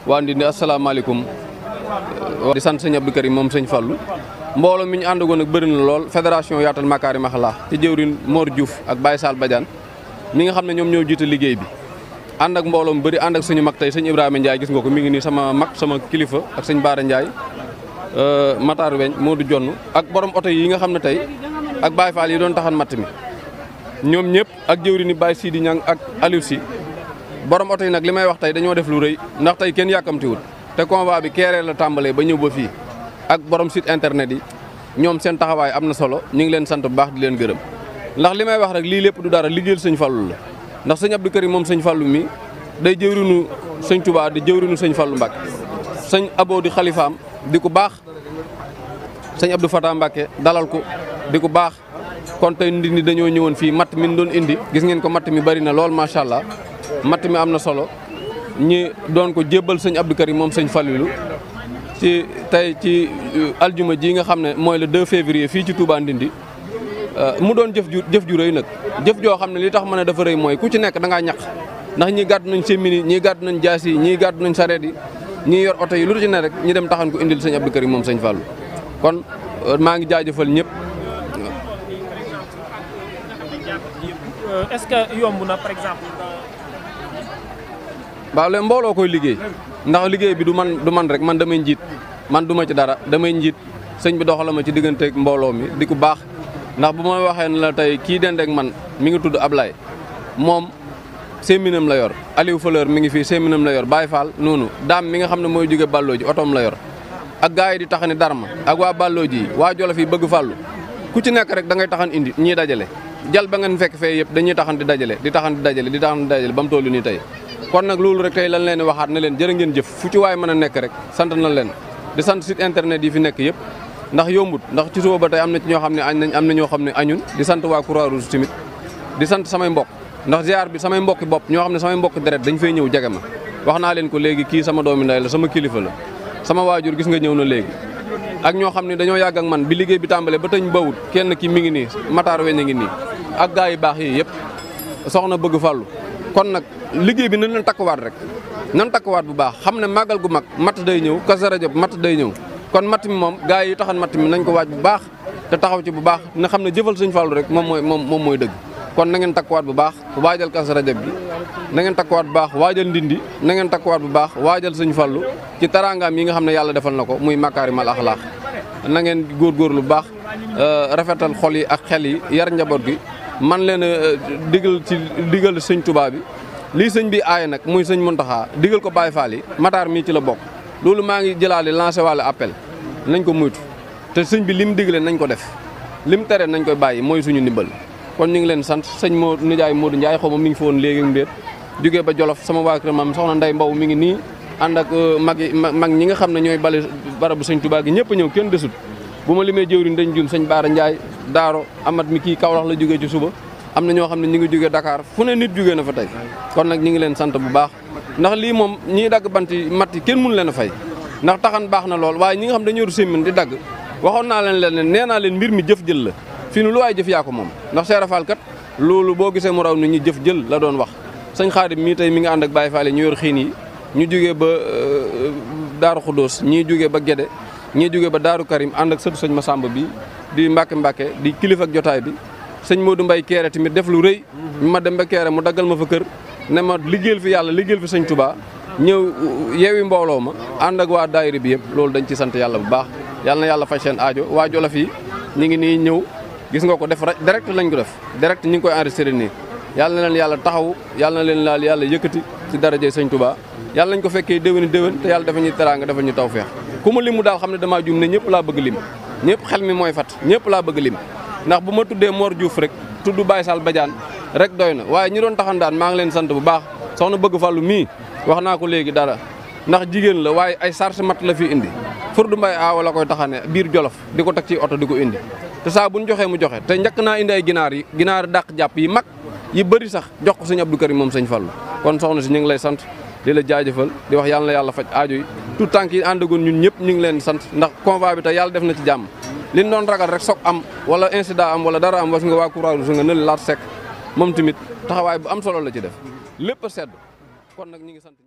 waa Ndindi asalaamaaleykum di sant sëñ Abdou Karim moom sëñ Fallou mbooloo mi ñu àndagoon nag bëri na lool fédération yaatal Makarimal Akhlaq ci jëwrin Mor Diouf ak Baye Sall Badiane mi nga xam ne ñoom ñoo jiite liggéey bi ànd ak mbooloo mu bëri ànd ak suñu mag tey sëñ Ibrahima Ndiaye gis nga ko mi ngi nii sama mag sama kilifa ak sëñ Baara Ndiaye Matar Weñ Modou Jonn ak borom oto yi nga xam ne tey ak Baye Fall yi doon taxan matt mi ñoom ñëpp ak jëwri ni Baye Sidi Niang ak Aliou Sy borom oto yi nag li may wax tey dañoo def lu rëy ndax tey kenn yàkkamtiwul te convoi bi keeree la tàmbalee ba ñëw ba fii ak borom site internet yi ñoom seen taxawaay am na solo ñu ngi leen sant bu baax di leen gërëm ndax li may wax rek lii lépp du dara liggéeyal sëñ Fallou la ndax sëñ Abdou Karim moom sëñ Fallou mi day jëwrinu sëñ Touba di jëwrinu sëñ Fallou Mbacke sëñ Abo di xalifaam di ko baax sëñ Abdou Fatah Mbacke dalal ko di ko baax kon tey Ndindi dañoo ñëwoon fii matt mi doon indi gis ngeen ko matt mi bari na lool macha allah matt mi am na solo ñi doon ko jébbal sëñ Abdou Karim moom sëñ Fallou ci tey ci aljuma ji nga xam ne mooy le 2 février fii ci Touba Ndindi mu doon jëf ju rëy nag jëf joo xam ne li tax ma ne dafa rëy mooy ku ci nekk da ngaa ñaq ndax ñii gàddu nañ sémini ñii gàddu nañ jaas yi ñii gàddu nañ sareet yi ñii yor oto yi lu ci ne rek ñi dem taxan ko indil sëñ Abdou Karim moom sëñ Fallou kon maa ngi jaajëfal ñëpp. Est-ce que yomb na par exemple. waaw léegi mbooloo koy liggéey ndax liggéey bi du man rek man damay njiit man du ma ci dara damay njiit sëñ bi doxala ma ci digganteeg mbooloo mi di ko baax ndax bu ma waxee ne la tey kii dendeek man mi ngi tudd Ablaye moom séminam la yor Aliou Fleur mi ngi fii séminam la yor Baye Fall noonu daam mi nga xam ne mooy jóge Balloo ji otoom la yor ak gars yi di taxani Darma ak waa Balloo ji waa Jolof yi bëgg fàllu ku ci nekk rek da ngay taxan indi ñii dajale jal ba ngeen fekk fee yëpp dañuy taxan di dajale di taxan di dajale ba mu toll nii tey kon nag loolu rek tey lan leen waxaat ne leen jërë ngeen jëf fu ci waay mën a nekk rek sant na leen di sant site internet yi fi nekk yëpp ndax yombut ndax ci suba ba tey am na ci ñoo xam ne añ nañ am na ñoo xam ne añun di sant waa Croix-Rouge tamit di sant samay mbokk ndax ziar bi samay mbokki bopp ñoo xam ne samay mbokki deret dañ fay ñëw jege ma wax naa leen ko léegi kii sama doomi ndey la sama kilifa la sama waajur gis nga ñëw na léegi ak ñoo xam ne dañoo yàgg ak man bi liggéey bi tàmbalee ba tëñ bawut kenn ki mi ngi nii Matar Weñ a ngi nii ak gaa yi baax yi yëpp soxna bëgg fàllu kon nag liggéey bi nañ leen takkuwaat rek nan takkuwaat bu baax xam ne màggal gu mag matt day ñëw Kazu Rajab matt day ñëw kon matt mi moom gaa yi taxan matt mi nañ ko waaj bu baax te taxaw ci bu baax na xam ne jëfal sëñ Fallou rek moom mooy dëgg kon na ngeen takkuwaat bu baax waajal Kazu Rajab bi na ngeen takkuwaat bu baax waajal Ndindi na ngeen takkuwaat bu baax waajal sëñ Fallou ci taraangaam yi nga xam ne yàlla defal na ko muy Makarimal Akhlaq na ngeen góorgóorlu bu baax rafetal xol yi ak xel yi yar njaboot gi man leen a digal sëñ Touba bi lii sëñ bi aaye nag muy sëñ Mountakha digal ko Baye Fall yi Matar mii ci la bokk loolu maa ngi jëlaale lancé wàllu appel nañ ko muytu te sëñ bi lim digle nañ ko def lim tere nañ koy bàyyi mooy suñu ndimbal kon ñu ngi leen sant sëñ moo nijaay Modou Ndiaye xaw ma mi ngi fa woon léegi mbir jógee ba Jolof sama waa kër maam soxna Ndey Mbow mi ngi nii ànd ak mag ñi nga xam ne ñooy bale barabu sëñ Touba gi ñëpp ñëw kenn desut bu ma limee jëwriñ dañ jum sëñ Baara Ndiaye Daaro Amat mi kii Kaolack la jógee ci suba am na ñoo xam ne ñu ngi jógee Dakar fu ne nit jógee na fa tey kon nag ñu ngi leen sant bu baax ndax lii moom ñiy dagg banti matt yi kenn mënu leen a fay ndax taxan baax na lool waaye ñi nga xam dañu yor sémmin di dagg waxoon naa leen ne nee naa leen mbir mi jëf jël la fii nu lu waay jëf yaa ko moom ndax Seera Fall kat loolu boo gisee mu raw nit ñi jëf jël la doon wax sëñ Xaadim mii tey mi ngi ànd ak Baye Fall ñu yor xiin yi ñu jógee ba Daaru Xudóos ñii jógee ba Gédé ñii jógee ba Daaru Karim ànd ak sëtu sëñ Massamba bi di Mbàkke di kilifa ak jotaay bi sëñ Modou Mbaye Kéré tamit def lu rëy ma dem ba Kéré mu daggal ma fa kër ne ma liggéeyal fi yàlla liggéeyal fi sëñ Touba ñëw yeewi mbooloo ma ànd ak waa daayira bi yëpp loolu dañ ci sant yàlla bu baax yàlla na yàlla faj seen aajo waa Jolof yi ñu ngi nii ñëw gis nga ko def direct lañ ko def direct ñu ngi koy enregistré nii yàlla na leen yàlla taxaw yàlla na leen laal yàlla yëkkati ci darajay sëñ Touba yàlla nañ ko fekkee déwéni déwén te yàlla dafa ñuy teraanga dafa ñu tawfeex ku ma limu daal xam ne damaa juum ne ñëpp laa bëgg lim ñëpp xel mi mooy fat ñëpp laa bëgg lim ndax bu ma tuddee Mor Diouf rek tudd Baye Sall Badiane rek doy na waaye ñi doon taxandaan maa ngi leen sant bu baax soxna bëgg Fallou mii wax naa ko léegi dara ndax jigéen la waaye ay charge mat la fi indi Furdu Mbay aawa la koy taxane biir Jolof di ko teg ci oto di ko indi te saa buñ joxee mu joxe te njëkk naa indi ay ginaar dàq jàpp yi mag yi bëri sax jox ko sëñ Abdou Karim moom sëñ Fallou kon soxna si ñu ngi lay sant di la jaajëfal di wax yàlla na yàlla faj aajo yi tout tànk yi àndagoon ñun ñëpp ñu ngi leen sant ndax convoi bi te yàlla def na ci jàmm liñ doon ragal rek soog am wala incident am wala dara am was nga waa Croix-Rouge nga nële laat sekk moom tamit taxawaay bu am solo la ci def lépp a sedd kon nag ñi ngi sant